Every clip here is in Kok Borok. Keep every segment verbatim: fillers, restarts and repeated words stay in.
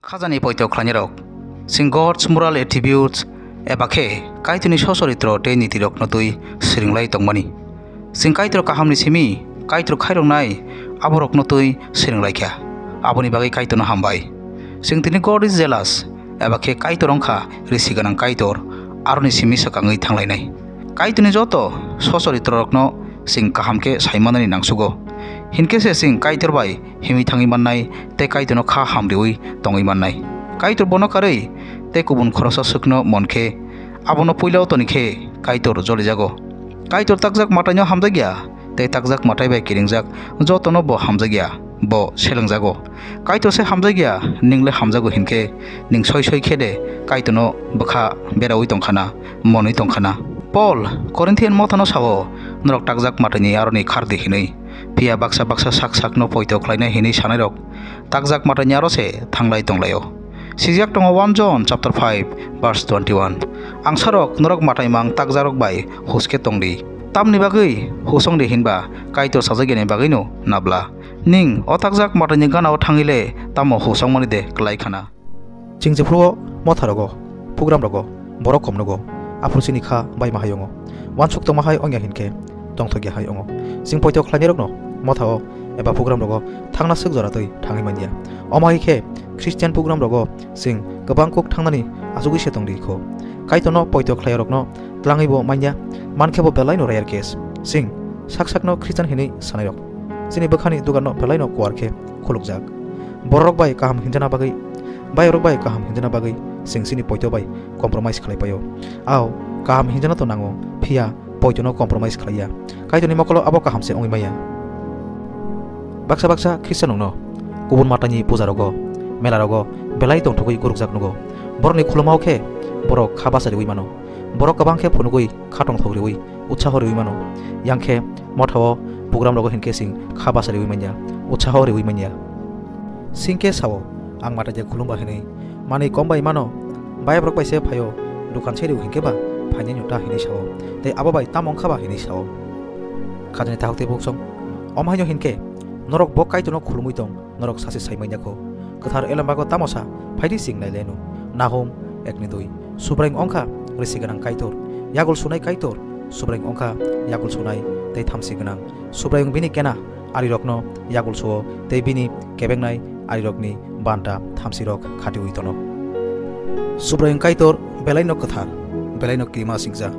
Khajani poito khlainai rok, chwng God's moral attributes eba khe Kaitorni sochoritro tei nitirokno twi swrwng lai tongmani. Chwng Kaitor kahamni simi Kaitor khairoknai aborokno twi swrwng lai kha, aboni bagwi Kaitorno hambai. Chwng tini God is jealous eba khe Kaitor wng kha risi gwnang Kaitor, aroni simi swkangwi thanglainai. Kaitorni joto sochoritrorokno chwng kaham khe sai manani nangsugo. Hinkhe se chwng Kaitor bai himwi thangwi mannai tei Kaitorno kha hamriwi tongwi mannai. Kaitor bono karwi tei kubun khoroksa swkno mon khe, abono puila o toni khe Kaitor jolijago. Kaitor takjak mataino hamjakya tei takjak matai bai kiringjak jotono bo hamjakya, bo selengjago. Kaitor se hamjakya, ning le hamjago hinkhe ning soi soi khe de Kaitorno bwkha beraui tongkhana, monwi tongkhana. Paul Corinthian mothano sao, norok takjak mataini aroni khardi hinwi. Phiya baksa baksa sak sakno poito khlainai hinwi sanairok takjak mataini aro se thanglai tonglaio. Sijak tongo one John chapter five verse twenty-one. Angsarok norok mataimang takjakrok bai huske tongdi. Tamni bagwi husongdi hinba Kaitor sajakyanini bagwino nabla. Ning o takjak mataini ganao thangwi le tamo husongmani de klai khana? Chwng jephuru o motha rogo, program rogo, borok kom nugo, aphuru chini kha bai ma hai ongo. Wansuk tongma hai ongya hinkhe tongthokya hai ongo. Chwng poito khlainairokno motha o eba program rogo thangna swk jora twi thangwi manya. Omo hai khe Christian program rogo chwng kwbang kuk thangnani achugwi se tongdi kho. Kaitorno poito khlaiyairokno tlangwi bo manya, mankhe bo belaino rare case. Chwng sak sakno Christian hinwi sanairok chini bwkhani duganno belaino kuar khe khulukjak. Bororok bai kaham hinjana bagwi, bairok bai kaham hinjana bagwi chwng chini poito bai compromise khlai paio. Ao kaham hinjana to nango, phiya poitono compromise khlaiya. Kaitorni mokolo abo kaham se wngwi maya. Baksa baksa Christian rokno kubun matani puja rogo, mela rogo belai tongthogwi gurukjak nugo. Borokni khulumao khe borok kha basa riwi mano. Borok kwbang khe phunugwi kha tongthok riwi utsaho riwi mano. Yang khe motha o program rogo hinkhe chwng kha basa riwi manya, utsaho riwi manya. Singke sao, ang mataija khulumba hinwi manwi kom bai mano, bayabrok bai se phaio, dukan se rio hinkhe ba phainai no ta hinwi sao, tei abo bai tamo wngkha ba hinwi sao. Khajani tahok tei buksong, omo haino hinkhe norok bo Kaitorno khulumwi tong, norok sachi sai manya kho. Kwthar elembago tamo sa, phaidi sing nai lenu. Nahum ekni dui, Subraiyung wngkha risi gwnang Kaitor, yagul sunai Kaitor, Subraiyung wngkha yagul sunai tei thamsi gwnang. Subraiyung bini kena arirokno yagul suo tei bini kebengnai arirokni banta thamsirok khatiui tono. Subraiyung Kaitor belaino kwthar, belaino kirima singcha.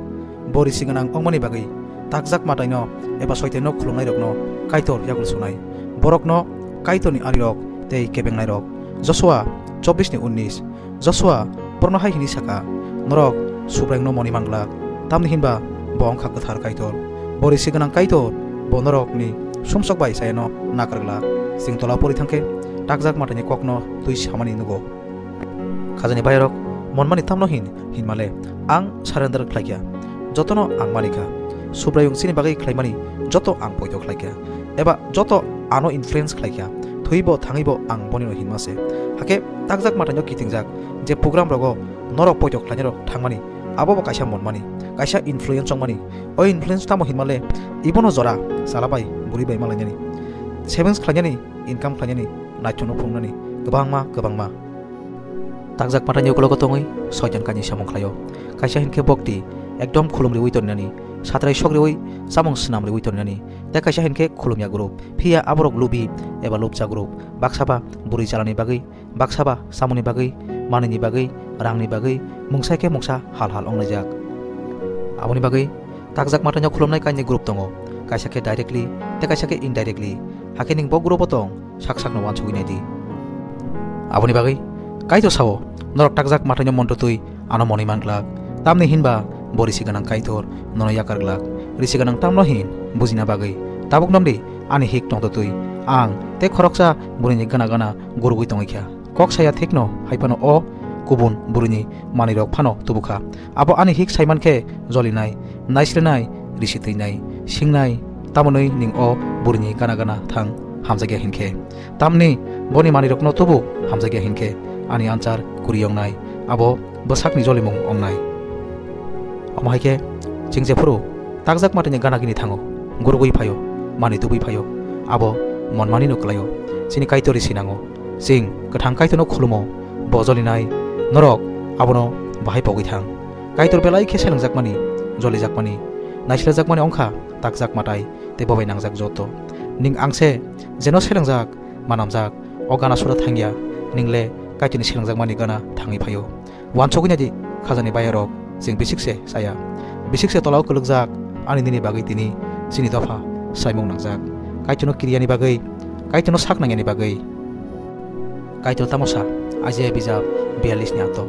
Bo risi gwnang wngmani bagwi takjak mataino eba soitaino khulumnairokno Kaitor yagul sunai. Borokno Kaitorni arirok tei kebengnairok. Josua chobbish ni unnish. Josua borokno hai hwnwi saka, "Norok Subraiyungno moni manglak, tamni hinba bo wngkha kwthar Kaitor, bo risi gwnang Kaitor, bo norokni sumsok bai chayano nakarglak." Chwng tola pori thangkhe takjak mataini kokno twi samani nugo. Khajani bayarok monmani tamno hin hinmale, ang surrender khlaikha, jotono ang manikha. Subraiyung chini bagwi khlaimani joto ang poito khlaikha. Eba joto ano influence khlai kha, thwibo thangwibo ang bonino hinma se. Hakhe takjak mataino kitingjak je program rogo norok poito khlainai rok thangmani, abo bo kaisa monmani, kaisa influence wngmani. O influence tamo hinmale, ibono jora chala bai bwrwi bai malainani, savings khlainani, income khlainani, naithokno phunuknani, kwbangma kwbangma. Takjak mataini ukulogo tongwi soitan kainwi samung khlaio. Kaisa hinkhe bokti ekdom khulum riwi toninani, satrai sok riwi chamung swnam riwi toninani, tei kaisa hinkhe khulumya group, phiya aborok lubi eba lubcha group, baksa ba bwrwi chalani bagwi, baksa ba samungni bagwi, manwini bagwi, rangni bagwi, mungsa khe mungsa hal hal wnglaijak. Aboni bagwi takjak mataino khulumnai kainwi group tongo, kaisa khe directly tei kaisa khe indirectly. Hakhe ning bo group o tong, sak sakno uansugwi naidi. Aboni bagwi Kaitor sao, "Norok takjak mataino montotwi ano monwi manglak, tamni hinba bo risi gwnang Kaitor nono yakar glak." Risi gwnang tamno hin bujina bagwi tabuk nongdi ani hik tongtotwi, ang tei khoroksa bwrwini gana gana gurugwi tongwi kha. Kok saya thikno hai phano o kubun bwrwini manwirok phano tubu kha. Abo ani hik saiman khe jolinai, naislenai, risi twinai, singnai, tamonwi ning o bwrwini gana gana thang hamjakya hinkhe. Tamni boni manwirokno tubu hamjakya hinkhe ani ansar kuri wngnai, abo bwsakni jolimung wngnai. Omo hai khe chwng jephuru takjak mataini gana gini thango, gurugwi phaio, manwi tubui phaio, abo monmanino kwlaio. Chini Kaitor risi nango. Chwng kwthang Kaitorno khulumo, bo jolinai, norok abono bahai pogwi thang. Kaitor belai khe selengjakmani, jolijakmani, naislerjakmani wngkha takjak matai tei bo bai nangjak joto. Ning ang se jeno selengjak, manamjak, o gana sura thangya, ning le Kaitorni selengjakmani gana thangwi phaio. Uansugwi naidi, khajani bayarok, chwng bisik se chaya. Bisik se tolao kwlwkjak, ani nini bagwi tini chini dopha saimung nangjak. Kaitorno kiriyani bagwi, Kaitorno sak nangyani bagwi. Kaitor tamo sa, Isaiah bijap biyallis ni ato,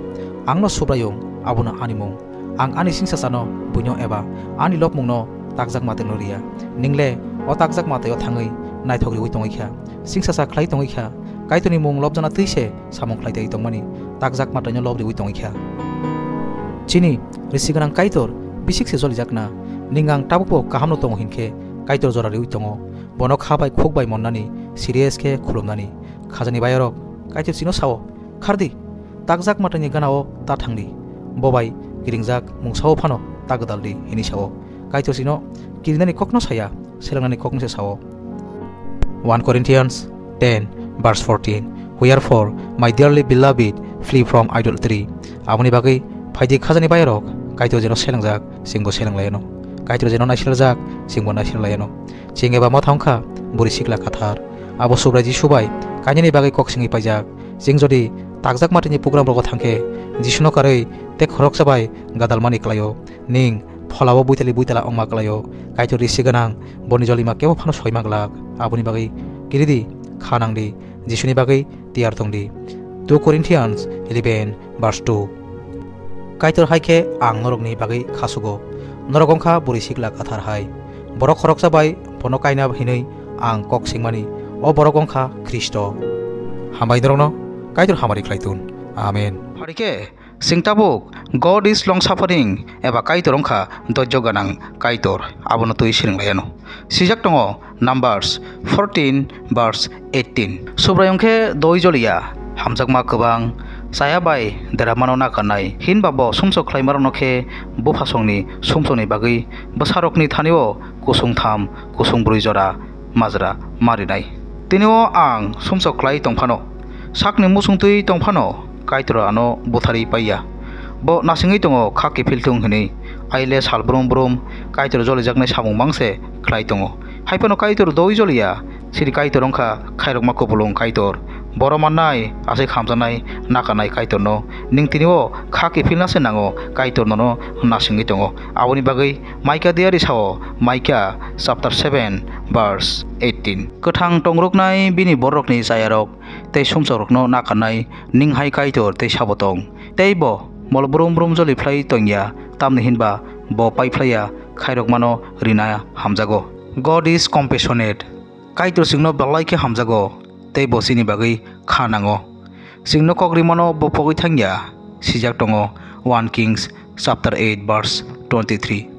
"Angno Subraiyung, abono ani mung. Ang ani singsasano buino eba ani lobmungno takjak matwino riya. Ningle o takjak matwio thangwi naithok riwi tongwi kha, singsasa khlai tongwi kha, Kaitorni mung lobjana twi se samung khlai tei tongmani takjak matwino lob riwi tongwi kha." Chini risi gwnang Kaitor bisik se jolijakna, ning ang tabukbo kahamno tongo hinkhe Kaitor jora riwi tongo. Bono kha bai khuk bai monnani, serious khe khulumnani. Khajani bayarok, Kaitor chino sao, "Khardi, takjak matwini ganao ta thangdi. Bo bai kiringjak mungsao phano ta gwdaldi," hini sao. Kaitor chino kirinani kokno saya, selengnani kokno se sao. One Corinthians ten verse fourteen, "Wherefore, my dearly beloved, flee from idolatry." Aboni bagwi phaidi khajani bayarok, Kaitor jeno selengjak, chwngbo seleng laiano. Kaitor jeno naislerjak, chwngbo naisler laiano. Chwng eba motha wngkha bwrwi sikla kathar. Abo Subrai Jisu bai kainani bagwi kok singwi paijak. Chwng jodi takjak matwini program rogo thangkhe, Jisuno karwi tei khoroksa bai gadalmani klaio. Ning pholao buitali buitala wngma klaio. Kaitor risi gwnang, boni jolima kebo phano soima glak. Aboni bagwi kiridi, kha nangdi, Jisuni bagwi tiyar tongdi. Two Corinthians eleven verse two. Kaitor hai khe ang norokni bagwi khasugo. Norok wngkha bwrwi sikla kathar hai. Borok khoroksa bai bono kaina hinwi ang kok singmani. O borok wngkha Khristo. Hambai norokno Kaitor hamari khlai tun. Amen. Phari khe, chwng tabuk, "God is long suffering," eba Kaitor wngkha doijo gwnang Kaitor, abono twi siring laiano. Sijak tongo Numbers fourteen verse eighteen. Subrai wngkhe doi joliya, hamjakma kwbang, chaya bai deramano nakarnai, hinba bo sumsok khlaimarokno khe buphasongni sumsokni bagwi bwsarokni thanio kusung tham, kusung brwi jora majra marinai. Tini o ang sumsok khlai tongphano, sakni muchung twi tongphano, Kaitor ano butharwi paiya. Bo nasingwi tongo, kha kiphil thung hinwi. Aile sal brum brum Kaitor jolijaknai samung mangse khlai tongo. Haiphano Kaitor doi joliya, siri Kaitor wngkha khairokma kupulung Kaitor. Boro mannai, aswk hamjaknai, nakarnai Kaitorno. Ning tini o kha kiphilna se nango, Kaitor nono nasingwi tongo. Aboni bagwi Maikha diari sao, Maikha chapter seven verse eighteen. Kwthang tongruknai bini bororokni chayarok tei sumsokrokno nakarnai ning hai Kaitor tei sabo tong. Tei bo mol brum brum joli phlai tongya, tamni hinba bo pai phlaiya, khairokmano rina hamjago. God is compassionate. Kaitor chwngno belai khe hamjago, tei bo chini bagwi kha nango. Chwngno kok rimano bo pogwi thangya, sijak tongo One Kings chapter eight verse twenty-three.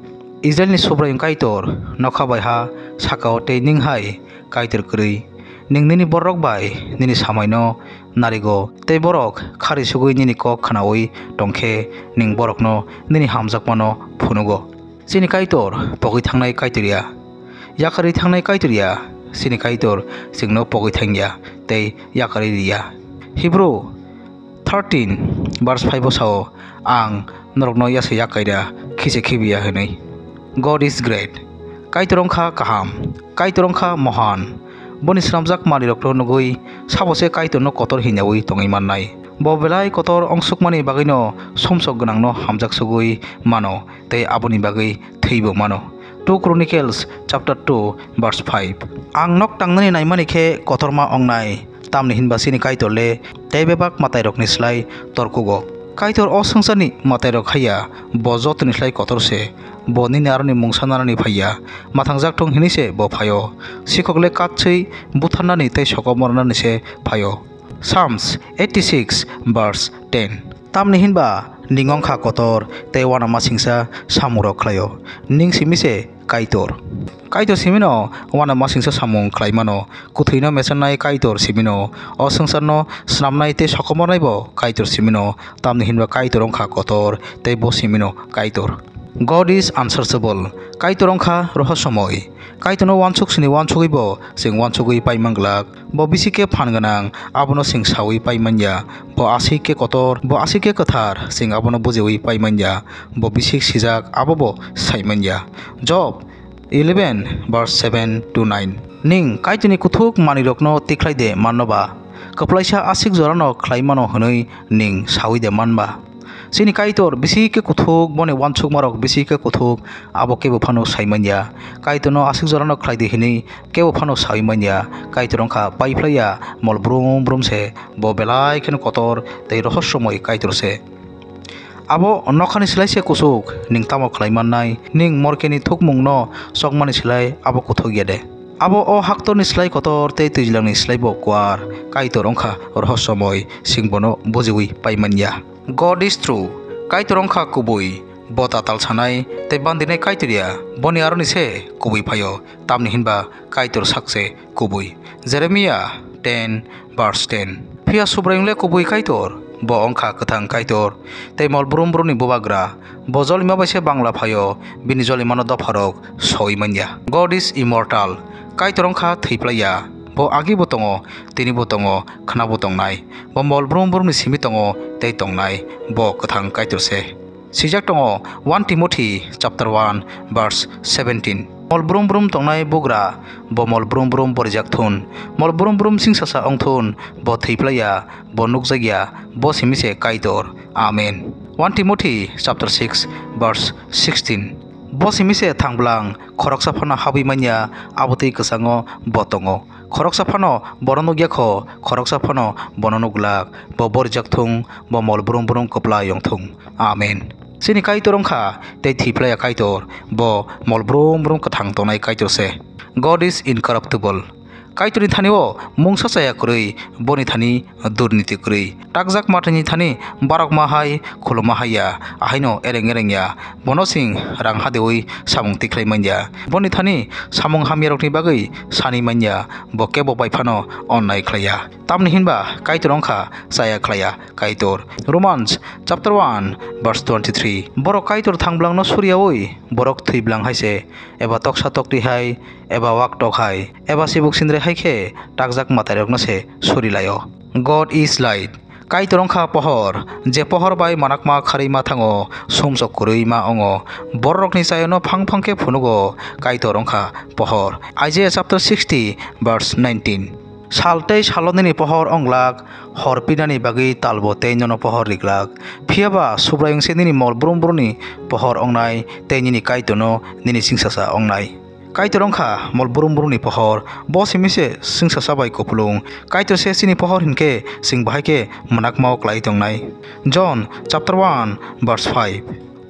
Israilni Subraiyung Kaitor nokha bai ha sakao tei ning hai Kaitor kwrwi. Ning nini bororok bai nini samaino narigo, tei borok khari sugwi nini kok khnaui tongkhe ning borokno nini hamjakmano phunugo. Chini Kaitor pogwi thangnai Kaitor ya, yakarwi thangnai Kaitor ya. Chini Kaitor chwngno pogwi thangya tei yakarwi riya. Hebrew thirteen verse five o sao, "Ang norokno yasa yakaira, khiche khibiya," hinwi. God is great. Kaitor wngkha kaham. Kaitor wngkha mohan. Boni swnamjak manwirokno nugwi sabo se Kaitorno kotor hinyaui tongwi mannai. Bo belai kotor ongsukmani bagwino sumsok gwnangno hamjak sugwi mano, tei aboni bagwi thwibo mano. Two Chronicles chapter two verse five. Ang nok tangnani naimani khe kotorma ongnai, tamni hinba chini Kaitor le tei bebak matairokni slai torkugo. Kaitor o swngcharni matairok haiya, bo jotoni slai kotor se. Bo nini aroni mungsa nanani phaiya, mathangjak thung hinwi se bo phaio. Sikhok le katswi butharnani tei sokomornani se phaio. Psalms eighty-six verse ten. Tamni hinba ning wngkha kotor tei uanama singsa samungrok khlaio. Ning simi se Kaitor. Kaitor simino uanama singsa samung khlaimano. Kwthwino mesennai Kaitor simino. O swngcharno snamnai tei sokomornaibo Kaitor simino. Tamni hinba Kaitor wngkha kotor tei bo simino Kaitor. God is unsearchable. Kaitor wngkha rohosomoi. Kaitorno uansuk sini uansugwi bo chwng uansugwi pai man glak. Bo bisi khe phan gwnang, abono chwng saui pai man ya. Bo aswk khe kotor, bo aswk khe kwthar, chwng abono bujiui pai man ya. Bo bisik sijak, abo bo sai man ya. Job eleven verse seven to nine. Ning Kaitorni kuthuk manwirokno tikhlai de manno ba? Kwplaisa aswk jorano khlai mano hwnwi ning saui de man ba? Chini Kaitor bisi khe kuthuk, boni uansukmarok bisi khe kuthuk, abo kebo phano sai man ya. Kaitorno aswk jorano khlai di hwnwi kebo phano saui man ya. Kaitor wngkha pai phlai ya, mol brum brum se, bo belai kheno kotor tei rohosomoi Kaitor se. Abo nokhani slai se kuchuk, ning tamo khlai mannai? Ning morkeni thukmungno chokmani slai abo kuthuk ya de? Abo o haktorni slai kotor tei twijlangni slai bo kuar. Kaitor wngkha rohosomoi, chwng bono bujiui pai man ya. God is true. Kaitor wngkha kubui. Bo tatal sanai tei bandinai Kaitor ya. Boni aroni se kubui phaio, tamni hinba Kaitor sak se kubui. Jeremiah ten verse ten. Phiya Subraiyung le kubui Kaitor, bo wngkha kwthang Kaitor tei mol brum brumni bubagra. Bo jolima bai se bangla phaio, bini jolimano dopharok soi man ya. God is immortal. Kaitor wngkha thwi phlai ya. Bo agi bo tongo, tini bo tongo, khna bo tongnai. Bo mol brum brumni simi tongo tei tongnai. Bo kwthang Kaitor se. Swijak tongo one Timothy chapter one verse seventeen. Mol brum brum tongnai bugra, bo mol brum brum borijak thun. Mol brum brum singsasa ong thun, bo thwi phlai ya, bo nukjak ya, bo simi se Kaitor. Amen. One Timothy chapter six verse sixteen. Bo simi se thang bwlang, khoroksa phano habwi man ya, abo twi kwchango bo tongo. Khoroksa phano bono nukya kho, khoroksa phano bono nuglak. Bo borijak thung, bo mol brum brum kwplai wng thung. Amen. Chini Kaitor wngkha tei thwi phlai ya Kaitor, bo mol brum brum kwthang tongnai Kaitor se. God is incorruptible. Kaitorni thani o mungsa chaya kwrwi, boni thani durniti kwrwi. Takjak mathaini thani barok ma hai khuluma hai ya, ahaino ereng ereng ya. Bono chwng rang hadeui samung tikhlai man ya. Boni thani samung hamyarokni bagwi sani man ya, bo kebo bai phano onnai khlai ya. Tamni hinba Kaitor wngkha chaya khlai ya Kaitor. Romans chapter one verse twenty-three. Borok Kaitor thang bwlangno suriyaui borok thwi bwlang hai se, eba toksa tokti hai, eba wak tok hai, eba sibuk sindre hai khe takjak matairokno se suri lai-o. God is light. Kaitor wngkha pohor, je pohor bai manakma kharwi ma thango, sumsok kwrwi ma wngo. Bororokni chayano phang phang khe phunugo, Kaitor wngkha pohor. Isaiah chapter sixty verse nineteen. Sal tei salo nini pohor wnglak, hor pinani bagwi talbo tei nono pohor riglak. Phiya ba Subraiyung se nini mol brum brumni pohor wngnai tei nini Kaitorno nini singsasa wngnai. Kaitor wngkha mol brum brumni pohor, bo simi se singsasa bai kupulung. Kaitor se chini pohor hinkhe chwng bahai khe mwnakmao klai tongnai. John chapter one verse five.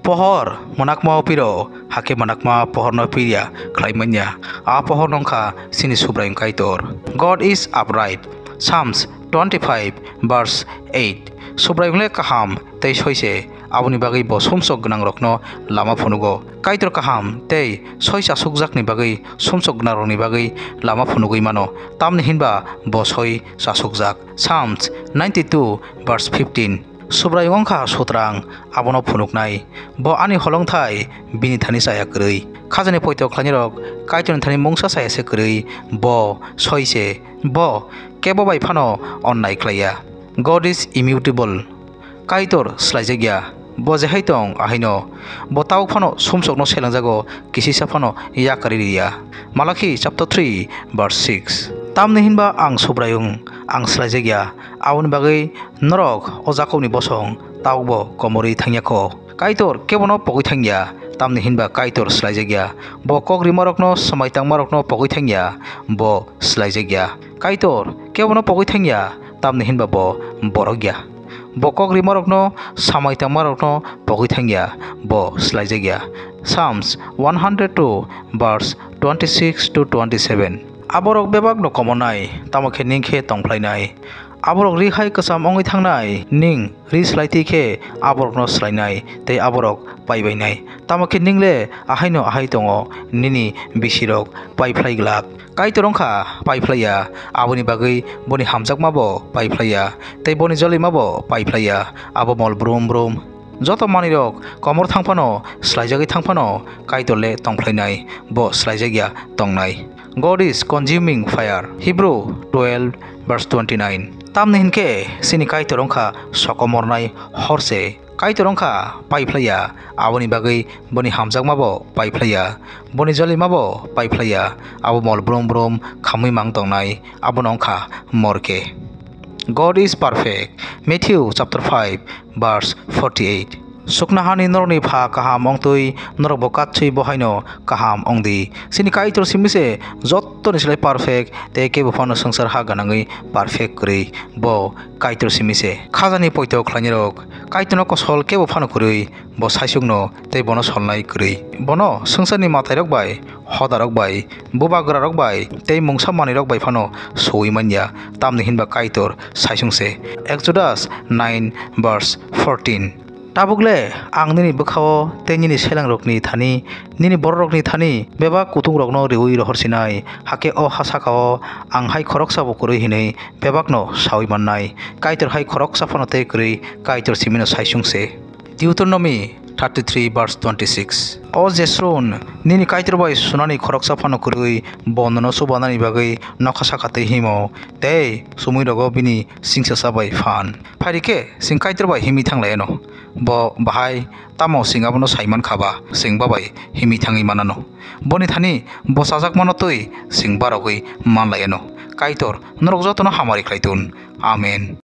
Pohor mwnakmao piro, hakhe mwnakma pohorno pirya khlai manya. A pohor wngkha chini Subraiyung Kaitor. God is upright. Psalms twenty-five verse eight. Subraiyung le kaham tei soi se, aboni bagwi bo sumsok gwnangrokno lama phunugo. Kaitor kaham tei soi chasukjakni bagwi sumsok gwnangrokni bagwi lama phunugwi mano, tamni hinba bo soi chasukjak. Psalms ninety-two verse fifteen. Subraiyung wngkha sutrang, abono phunuknai. Bo ani holongthai, bini thani chaya kwrwi. Khajani poito khlainirok Kaitorni thani mungsa chaya se kwrwi, bo soi se, bo kebo bai phano onnai khlai ya. God is immutable. Kaitor swlaijakya, bo jehai tong ahaino. Bo tabuk phano sumsokno selengjago, kisisa phano yakarwi rwya. Malakhi chapter three verse six. Tamni hinba ang Subraiyung, ang swlaijakya, aboni bagwi norok o Jakobni bosong tabukbo komorwi thangya kho. Kaitor kebono pogwi thangya, tamni hinba Kaitor swlaijakya. Bo kok rimarokno, swmai tangmarokno pogwi thangya, bo swlaijakya. Kaitor kebono pogwi thangya, tamni hinba bo borok ya. Bo kok rimarokno, swmai tangmarokno pogwi thangya, bo swlaijakya. Psalms one hundred two verse twenty-six to twenty-seven. Aborok bebakno komornai, tamo khe ning khe tongphlainai. Aborok ri hai kwcham wngwi thangnai, ning ri swlai twi khe aborokno swlainai tei aborok paibainai. Tamo khe ning le ahaino ahai tongo, nini bisirok paiphlai glak. Kaitor wngkha paiphlai ya, aboni bagwi boni hamjakmabo paiphlai ya tei boni jolimabo paiphlai ya, abo mol brum brum. Joto manwirok komor thang phano, slaijagwi thang phano, Kaitor le tongphlainai, bo slaijakya tongnai. God is consuming fire. Hebrew twelve verse twenty-nine. Tamni hinkhe chini Kaitor wngkha sokomornai hor se. Kaitor wngkha paiphlaiya, aboni bagwi boni hamjakmabo paiphlaiya, boni jolimabo paiphlaiya, abo mol brum brum khamwi mang tongnai, abono wngkha morke. God is perfect. Matthew chapter five verse forty-eight. Sukna hani norokni pha kaham wngtwi norokbo katswi bo haino kaham wngdi. Chini Kaitor simi se jottoni slai perfect tei kebo phano swngchar ha gwnangwi perfect kwrwi. Bo Kaitor simi se. Khajani poito khlainai rok Kaitorno kosol kebo phano kwrwi, bo saisukno tei bono solnai kwrwi. Bono swngcharni mwtairok bai, hodarok bai, bubagrarok bai tei mungsa manwirok bai phano suwi manya, tamni hinba Kaitor saisung se. Exodus nine verse fourteen. Tabuk le ang nini bwkhao tei nini selengrokni thani, nini bororokni thani bebak kutungrokno riwi rohor sinai, hakhe o ha saka-o ang hai khoroksa bo kwrwi hinwi bebakno saui mannai. Kaitor hai khoroksa phano tei kwrwi, Kaitor simino saisung se. Deuteronomy thirty-three verse twenty-six. O Jesron, nini Kaitor bai sunani khoroksa phano kwrwi, bo nono chubanani bagwi nokha saka tei himo, tei chumui rogo bini singsa cha bai phan. Phai rikhe, chwng Kaitor bai himwi thang lai anw. Bo bahai tamo chwng abono sai man kha ba, chwng ba bai himwi thangwi man anw. Boni thani bo chajakmano twi chwng barogwi man lai anw. Kaitor norok jotono hamari khlai tun. Amen.